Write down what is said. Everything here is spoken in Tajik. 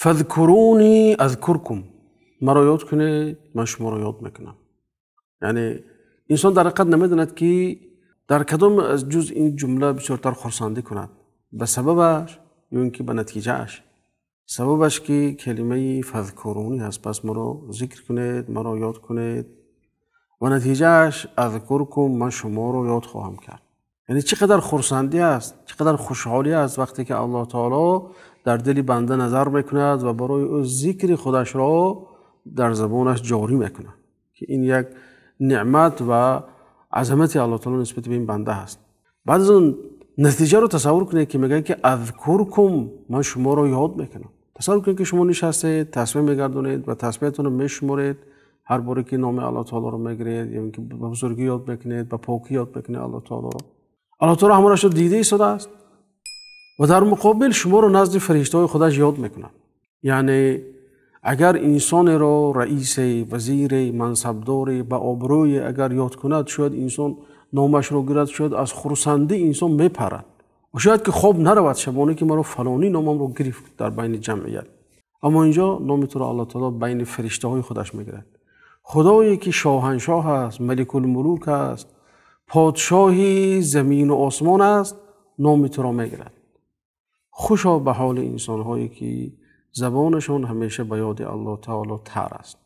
Фазкуруни азкуркум, маро ёд кунед, ман шуморо ёд мекунам. Яъне инсон дар ҳақиқат намедонад, ки дар кадом аз ҷуз ин ҷумла бисёртар хурсандӣ кунад, ба сабабаш ё ин ки ба натиҷааш. Сабабаш ки калимаи фазкуруни ҳаст, пас маро зикр кунед, маро ёд кунед, ва натиҷааш азкуркум, ман шуморо ёд хоҳам кард. Яъне чӣ қадар хурсандӣ аст, чӣ қадар хушҳолӣ аст вақте ки Аллоҳи таъоло дар дили банда назар мекунад ва барои ӯ зикри худашро дар забонаш ҷорӣ мекунад, ки ин як неъмат ва азамати Аллоҳи таъоло нисбат ба ин банда аст. Баъд аз он натиҷаро тасаввур кунед, ки мегӯяд ки азкуркум, ман шуморо ёд мекунам. Тасаввур кунед, ки шумо нишастаед, тасбеҳ мегардонед ва тасбеҳатонро мешуморед. Ҳар боре ки номи Аллоҳи таъолоро мегиред ё инки ба бузургӣ ёд мекунед, ба покӣ ёд мекунед Аллоҳи таъолоро, Аллоҳи таъоло ҳамаашро дида истодааст ва дар муқобил шуморо назди фариштаҳои худаш ёд мекунад. Яъне агар инсонеро раисе, вазире, мансабдоре, ба обрӯе агар ёд кунад, шояд инсон номашро гирад, шояд аз хурсандӣ инсон мепарад ва шояд ки хоб наравад шабона, ки маро фалонӣ номамро гирифт дар байни ҷамъият. Аммо инҷо номи туро Аллоҳи таъоло байни фариштаҳои худаш мегирад. Худое ки шоҳаншоҳ аст, маликулмулук аст, подшоҳи замин ва осмон аст, номи туро мегирад. Хушо ба ҳоли инсонҳое ки забонашон ҳамеша ба ёди Аллоҳи таъоло тар аст.